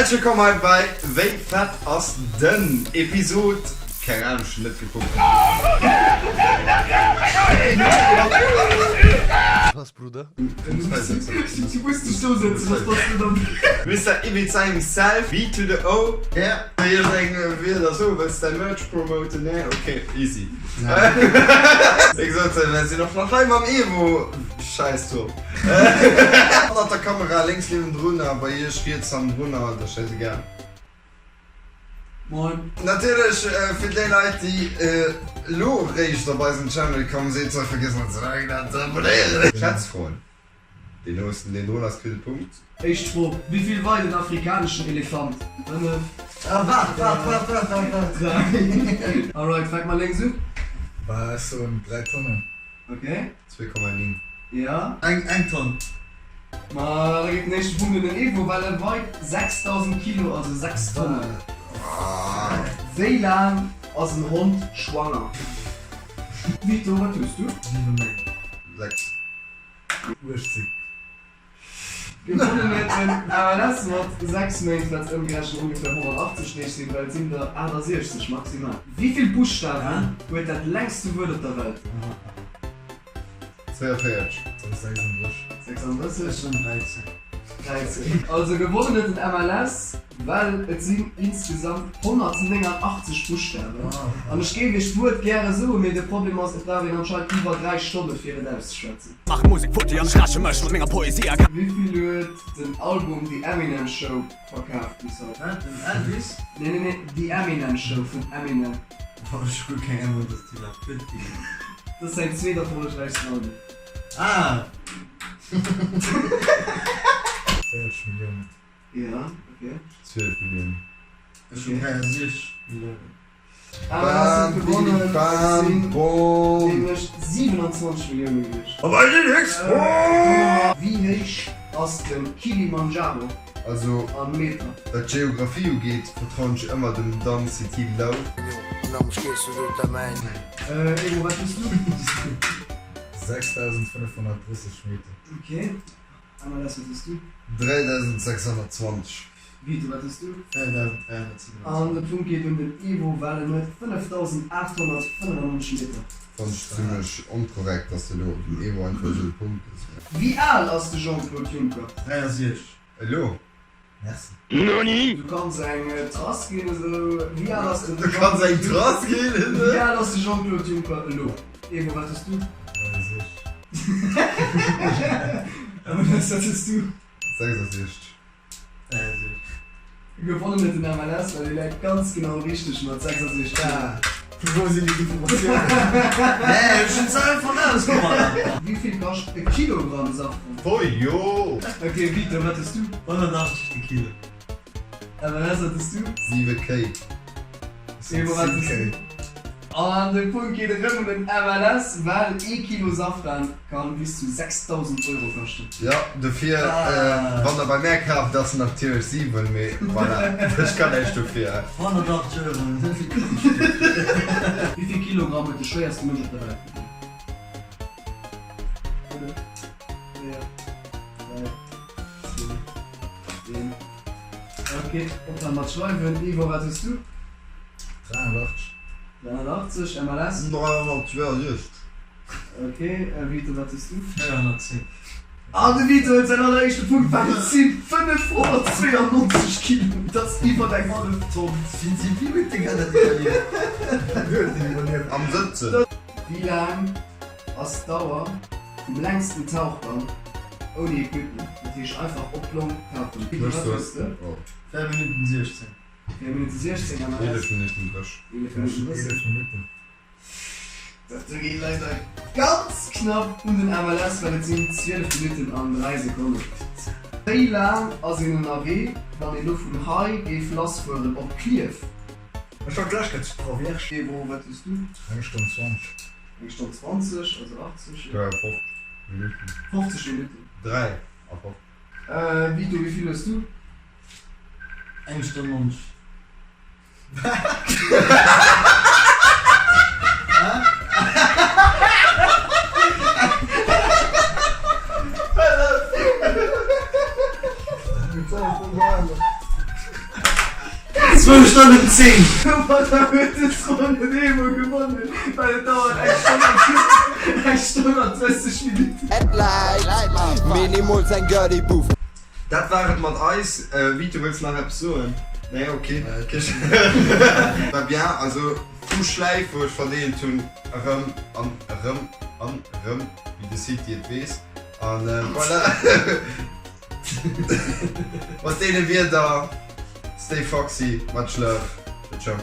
Häerzlech wëllkomm hei bei Wéi fett ass den Episod, keng Ahnung, ech hunn net gekuckt. Was Bruder? Mister Ibiza himself, B to the O. Hei ass eng Wierder sou, wëlls däi Merch promoten? Nee? Ok, easy. Wéi gesot, mir sinn och nach hei mam Evo. Schäiss drop. Hannert der Kamera, lénks niewendrun a bei iech riets hannendrun, dat ass schäisegal. Moin. Natierlech fir déi Leit déi elo réischt op eisen Channel komm sinn, soll vergiessen net ze liken an ze abonnéieren. Schätzfroen, Deen noosten deen drun ass kritt e Punkt. Éischt Fro, Wéi vill weit en afrikaneschen Elefant? 5. Ah waart waart waart waart waart waart. 3. Alright, fänk mer lénks un. Bah ech soen 3 Tonnen. Ok. 2,9. Ja. Eng eng Tonn. Ma da geet den éischte Punkt un den Evo, well e weit 6.000 Kilo, also 6 Tonnen. Wéi laang ass en Hond schwanger? Vito, wat hues du? 7 Méint. 6. 18. Gewonnen huet den MLS mat 6 Méint, wat ëmgerechent ongeféier 180 Deeg sinn, well et sinn der 68 maximal. Wéi vill Buschtawen huet dat längste Wuert op der Welt? 42. 36. 36. Ech soen 13. 13. Also gewonnen huet den MLS, well et sinn insgesamt 189 Buschtawen. An ech géif iech d'Wuert gäre soen, mee de Problem ass, et brauch een anscheinend iwwer 3 Stonne fir et auszeschwätzen. Maache Musek futti an ech räche mech mat menger Poesie a. Wéi vill huet den Album The Eminem Show verkaaft bis haut? Wat? Den Elvis? Nee nee nee, The Eminem Show vum Eminem. Oh, ech hu guer keng Ahnung wat dat iwwerhaapt gëtt. Dat ass säin zweet erfollegräichsten Album. Ah! 40 Milliounen. Ja, ok. 12 Milliounen. Ech hunn 63 Milliounen. Awer Bam, gewonnen bidi, bam, sinn bom. nämlech 27 Millioune gewiescht. A bei den Héchstform! Wéi héich ass de Kilimanjaro Also, a Meter? wat d'Geographie ugeet, vertrauen ech ëmmer dem Dan City Lau. Emo, wat hues du? 6530 Meter. Ok. MLS, wat hues du? 3620. Vito, wat hues du? 4327. An de Punkt geet un den Ivo, well en huet 5895 Meter. Fannen ech zimlech onkorrekt dass de elo dem Evo einfach esou e Punkt gëss. Wéi al ass de Jean-Claude Juncker? 63. Elo? Merci. Du kanns eng Trass ginn esou. Wéi al ass de Du kanns eng Trass ginn esou. Wéi al ass de Jean-Claude Juncker elo? Evo, wat hues du? 63. MLS, wat hues du? 66. Gewonnen huet den MLS, well hie läit ganz genau richteg mat 66 Punkten. Vu wou sinn déi Informatiounen? Nee, ech hunn se einfach ausgeholl. Wéi vill kascht e Kilogramm Safran? Oh jo! Ok, Vito, wat hues du? 180 de Kilo. MLS, wat hues du? 7 Kéi. Emo, wat hues du? An de Punkt geet erëm un den MLS, well ee Kilo Safran kann bis zu 6.000 Euro kaschten. Jo, dofir, wann der bei mär kaaft, ass en natierlech 7, mee voilà, ech kann näischt dofir. 180 Euro, esou vill kritt de Stéck. Wéi vill Kilogramm huet de schwéierste Mënsch op der Welt gewien? 5, 4, 3, 2, 1. Ok, ophalen mat schreiwen. Ivo, wat hues du? 380. 380, MLS? 362. Ok, Vito, wat hues du? 410. An de Vito huet säin alleréischte Punkt, well et si 592 Kilo, dat ass iwwer eng hallef Tonn. Wéi huet dee dat iwwerlieft? Wéi huet deen iwwerlieft? Am Sëtzen. Wéi laang ass d'Dauer vum längsten Tauchgang ouni Equipment, dat heescht einfach op d'Long tauchen? Vito, wat hues de? 4 Minutten 16. 4 Minutten 16 an 11 Minutten 30. 11 Minutten 30. 11 Minutten. Dat do geet leider ganz knapp un den MLS, well et sinn 12 Minutten an 3 Sekonnen. Wéi laang ass een ënnerwee, wann een lo vun hei géif lassfueren op Klierf? Ech war gläich grad zu Troisvierges. Evo, wat hues du? Eng Stonn 20. Eng Stonn 20, also 80. 53 Minutten. 50 Minutten. 53. Vito, wéi vill hues du? Eng Stonn 90. Zwou Stonnen 10! Domadder huet de Tron den Evo gewonnen, well et dauert eng Stonn an eng Stonn an 30 Minutten. Dat war et mat eis. Vito, wëlls nach eppes soen? Nee, ok. War bien, also vu Schläif wou ech verdeelt hunn, erëm an erëm an erëm, wéi de City et weess. An voilà. Mat deene Wierder, stay foxy, much love, ciao ciao.